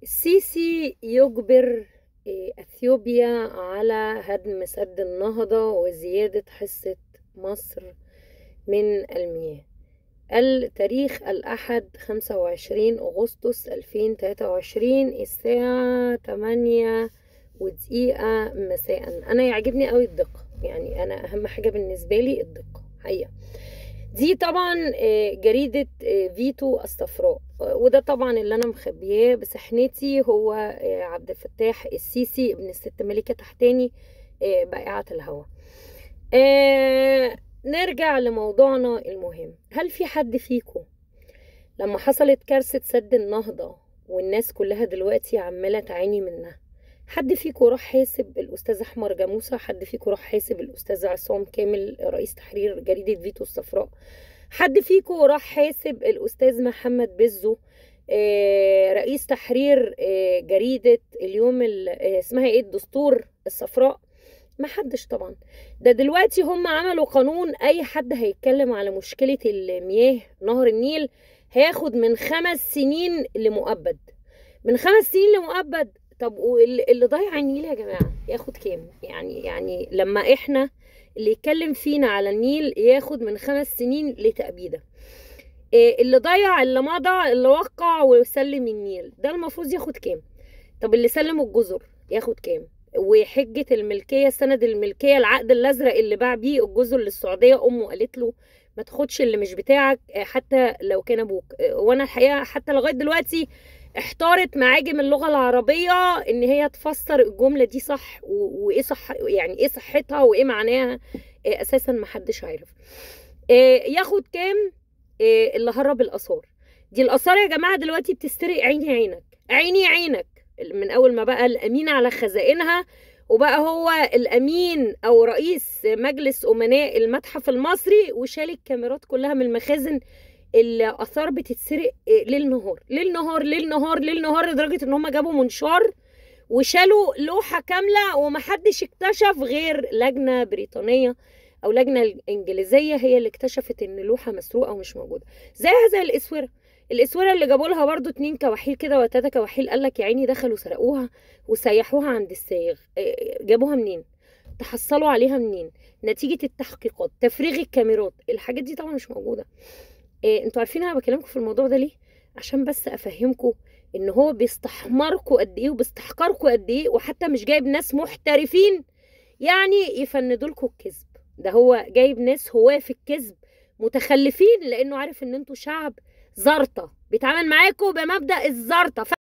السيسي يجبر أثيوبيا على هدم سد النهضة وزيادة حصة مصر من المياه. التاريخ الأحد 25 أغسطس 2023 الساعة 8:01 مساء. أنا يعجبني قوي الدقة، يعني أنا أهم حاجة بالنسبة لي الدقة حقيقة. دي طبعا جريدة فيتو الصفراء، وده طبعا اللي أنا مخبياه بسحنتي هو عبد الفتاح السيسي ابن الست ملكة تحتاني بائعة الهوى. نرجع لموضوعنا المهم. هل في حد فيكم لما حصلت كارثة سد النهضة والناس كلها دلوقتي عمالة تعاني منها، حد فيكم راح حاسب الأستاذ أحمر جاموسة؟ حد فيكم راح حاسب الأستاذ عصام كامل رئيس تحرير جريدة فيتو الصفراء؟ حد فيكم راح حاسب الأستاذ محمد بزو رئيس تحرير جريدة اليوم اسمها ايه الدستور الصفراء؟ ما حدش طبعا. ده دلوقتي هم عملوا قانون اي حد هيتكلم على مشكلة المياه نهر النيل هياخد من 5 سنين لمؤبد، من 5 سنين لمؤبد. طب واللي ضايع النيل يا جماعة ياخد كام؟ يعني لما احنا اللي يتكلم فينا على النيل ياخد من 5 سنين لتأبيده، اللي ضيع، اللي مضى، اللي وقع وسلم النيل ده المفروض ياخد كام؟ طب اللي سلم الجزر ياخد كام؟ وحجة الملكية، سند الملكية، العقد الأزرق اللي باع بيه الجزر للسعودية، أمه قالت له ما تاخدش اللي مش بتاعك حتى لو كان أبوك. وأنا الحقيقة حتى لغاية دلوقتي احتارت معاجم اللغة العربية إن هي تفسر الجملة دي صح، وإيه صح، يعني إيه صحتها وإيه معناها أساسا ما حدش عارف. ياخد كام اللي هرب الآثار؟ دي الآثار يا جماعة دلوقتي بتسترق عيني عينك، عيني عينك، من أول ما بقى الأمين على خزائنها وبقى هو الأمين أو رئيس مجلس أمناء المتحف المصري وشال الكاميرات كلها من المخازن. الآثار بتتسرق ليل نهار ليل نهار ليل نهار ليل نهار، لدرجة إن هم جابوا منشار وشالوا لوحة كاملة ومحدش اكتشف غير لجنة بريطانية أو لجنة إنجليزية هي اللي اكتشفت إن لوحة مسروقة ومش موجودة. زيها زي الإسورة، الإسورة اللي جابوا لها برضو 2 كواحيل كده و3 كواحيل، قال لك يا عيني دخلوا سرقوها وسيحوها عند السايغ. جابوها منين؟ تحصلوا عليها منين؟ نتيجة التحقيقات، تفريغ الكاميرات، الحاجات دي طبعا مش موجودة. انتوا عارفين انا بكلمكم في الموضوع ده ليه؟ عشان بس افهمكم ان هو بيستحمركم قد ايه وبيستحقركم قد ايه، وحتى مش جايب ناس محترفين يعني يفندوا لكم الكذب ده، هو جايب ناس هواه في الكذب متخلفين، لانه عارف ان انتوا شعب زرطه، بيتعامل معاكم بمبدأ الزرطه.